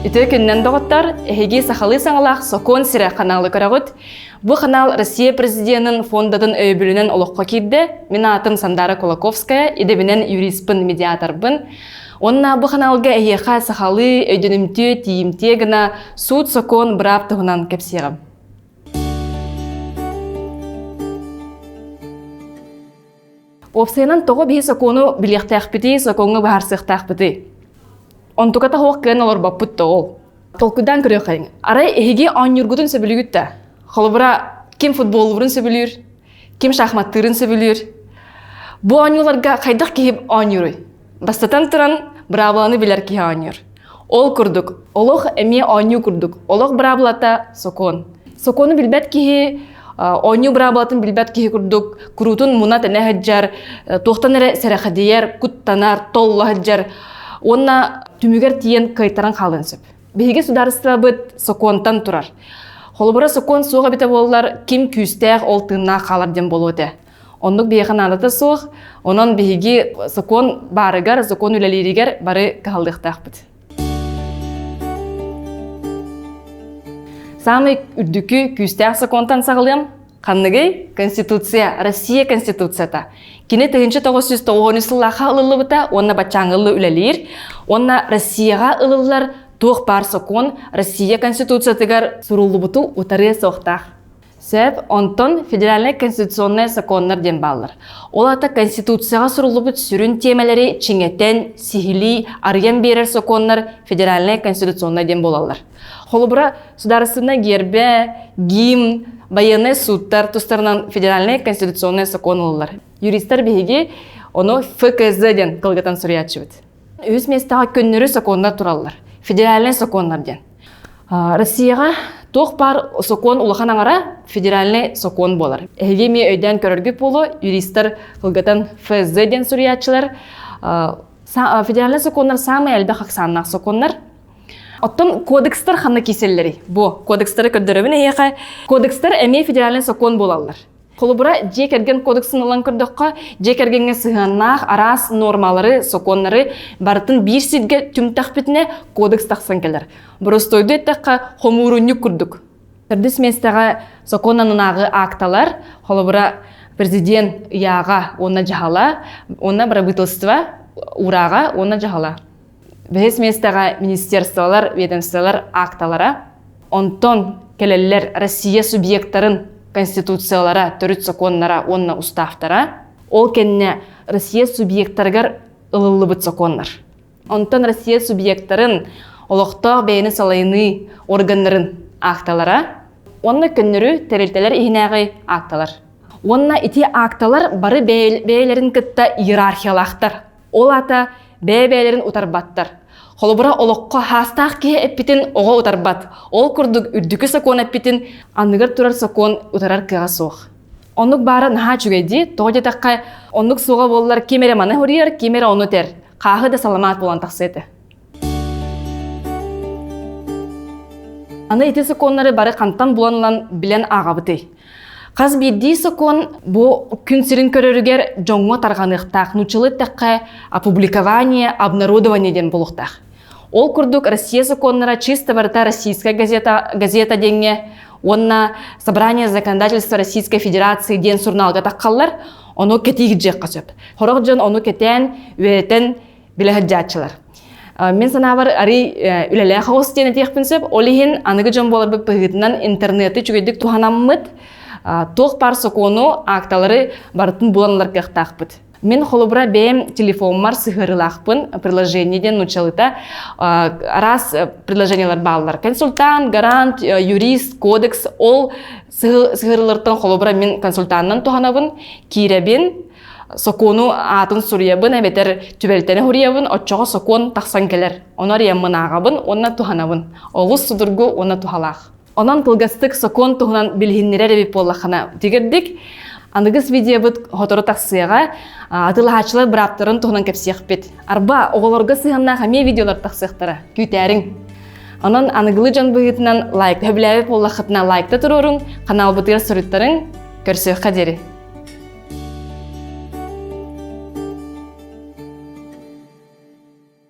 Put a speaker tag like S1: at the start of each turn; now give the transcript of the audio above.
S1: Үтүө күнүнэн доҕоттор, эһиги сахалыы саҥалаах Сокуон сирэ ханаалы көрөҕүт. Бу ханаал Россия президенин фондатын өйөбүлүнэн олоххо киирдэ. Мин аатым Сандара Кулаковская, идэбинэн юриспын, медиаторбын. Уонна бу ханаалга эһиэхэ сахалыы өйдөнүмтүө, тиийимтиэ гына суут-сокуон, быраап туһунан кэпсиэҕим. Уопсайынан тоҕо биһи сокуону билиэхтээхпитий, сокуоҥҥа быһаарсыахтаахпытый? Онтуката суох кыан олорбоппут да ол. Толкуйдаан көрүөххэйиҥ. Арай эһиги оонньуургутун сөбүлүүгүт да? Холобура, ким футболлуурун сөбүлүүр, ким шахматтыырын сөбүлүүр. Бу оонньууларга хайдах киһи оонньууруй? Бастатан туран, быраабыланы билэр киһи оонньуур. Ол курдук, олох эмиэ оонньуу курдук. Олох быраабылата сокуон. Сокуону билбэт киһи оонньуу быраабылатын билбэт киһи курдук куруутун муна-тэнэ сылдьар, туохтан эрэ сэрэхэдийэр, куттанар, толло сылдьар уонна түмүгэр тиийэн кыайтаран хаалыан сөп. Биһиги судаарыстыбабыт сокуонтан турар. Холобура сокуон суох эбитэ буоллар, ким күүстээх ол тыыннаах хаалар диэн буолуо этэ. Оннук биһиэхэ наадата суох. Онон биһиги сокуон баарыгар, сокуон үлэлииригэр бары кыһаллыахтаахпыт. Саамай үрдүкү күүстээх сокуонтан саҕалыам. Ханныгый? Конституция, Россия Конституцията. Кини 1993 сыллаахха ылыллыбыта уонна баччааҥҥылыы үлэлиир. Уонна Россияҕа ылыллар туох баар сокуон Россия Конституциятыгар суруллубуту утарыа суохтаах. Сөп, онтон федеральнай конституционнай сокуоннар диэн бааллар. Ол аата Конституцияҕа суруллубут сүрүн тиэмэлэри чиҥэтэн, сиһилии, арыйан биэрэр сокуоннар федеральнай конституционнай диэн буолаллар. Холобура, судаарыстыбаннай гиэрбэ, гимн, байыаннай сууттар тустарынан федеральнай конституционнай сокуон ылыллар. Юристар биһиги ону ФКЗ диэн кылгатан суруйааччыбыт. Үһүс миэстэҕэ көннөрү сокуоннар тураллар. Федеральнай сокуоннар диэн. Россияҕа туох баар сокуон улахан аҥара федеральнай сокуон буолар. Эһиги эмиэ өйдөөн көрөргүт буолуо, юристар кылгатан ФЗ диэн суруйааччылар. Федеральнай сокуоннар саамай элбэх ахсааннаах сокуоннар. Оттон кодекстар ханна киирсэллэрий? Бу кодекстары көрдөрөбүн эһиэхэ. Кодекстар эмиэ федеральнай сокуон буолаллар. Холобура, дьиэ кэргэн кодексын ылан көрдөххө, дьиэ кэргэҥҥэ сыһыаннаах араас нуормалары, сокуоннары барытын биир сиргэ түмтэхпитинэ кодекс тахсан кэлэр. Боростуойду эттэххэ, хомуурунньук курдук. Төрдүс миэстэҕэ сокуон аннынааҕы акталар, холобура, президент ыйааҕа уонна дьаһала, уонна бырабыыталыстыба уурааҕа уонна дьаһала. Бэһис миэстэҕэ министерстволар, ведомстволар акталара. Онтон кэлэллэр Россия субъектарын конституциялара, төрүт сокуоннара уонна устаавтара. Ол кэннэ Россия субъектарыгар ылыллыбыт сокуоннар. Онтон Россия субъектарын олохтоох бэйэни салайыныы органнарын акталара уонна көннөрү тэрилтэлэр иһинээҕи акталар. Уонна ити акталар бары бэйэлэрин кытта иерархиялаахтар. Ол аата бэйэ-бэйэлэрин утарбаттар. Холобура, олоххо хаастаах киһи эппитин оҕо утарбат. Ол курдук үрдүкү сокуон эппитин анныгар турар сокуон утарар кыаҕа суох. Оннук баара наһаа үчүгэй дии. Тоҕо диэтэххэ, оннук суоҕа буоллар ким эрэ маны хоруйар, ким эрэ ону этэр. Хааһы да саламаат буолан тахсыа этэ. Аны ити сокуоннары бары хантан булан ылан билэн ааҕабытый? Хас биирдии сокуон бу күн сирин көрөрүгэр дьоҥҥо тарҕаныахтаах, нууччалыы эттэххэ, опубликование, обнародование диэн буолуохтаах. Ол курдук Россия сокуоннара чисто барыта Российская газета, газета диэҥҥэ уонна Собрание законодательства Российской Федерации диэн сурунаалга таххаллар, ону кэтии дьиэххэ сөп. Сорох дьон ону кэтээн, үөрэтэн билэ сылдьааччылар. Мин санаабар арый үлэлээх оҕус диэн этиэхпин сөп. Ол иһин аныгы дьон буоларбыт быһыытынан интернети үчүгэйдик туһанаммыт, туох баар сокуону, акталары барытын булан ылар кыахтаахпыт. Мин холобура бэйэм телефоммар сыһыарыылаахпын, приложение диэн нууччалыыта араас приложениелар бааллар. Консультант, гарант, юрист, кодекс ол сыһыарылартан холобура мин консультанынан туһанабын, киирэбин, сокуону аатын суруйабын эбэтэр түбэлтэни суруйабын, оччоҕо сокуон тахсан кэлэр. Ону арыйаммын ааҕабын уонна туһанабын. Олус судургу уонна туһалаах. Онон кылгастык сокуон туһунан билиһиннэрэр эбит буоллаххына, тигэрдик аныгыс видеобыт сотору тахсыаҕа, атыылаһааччылар бырааптарын туһунан кэпсиэхпит. Арба, оҕолорго сыһыаннаах эмиэ видеолар тахсыахтара. Күүтээриҥ. Онон аныгылыы дьон быһыытынан лайк сөбүлээбит буоллаххытына лайкта туруоруҥ, ханаалбытыгар суруттарыҥ. Көрсүөххэ диэри.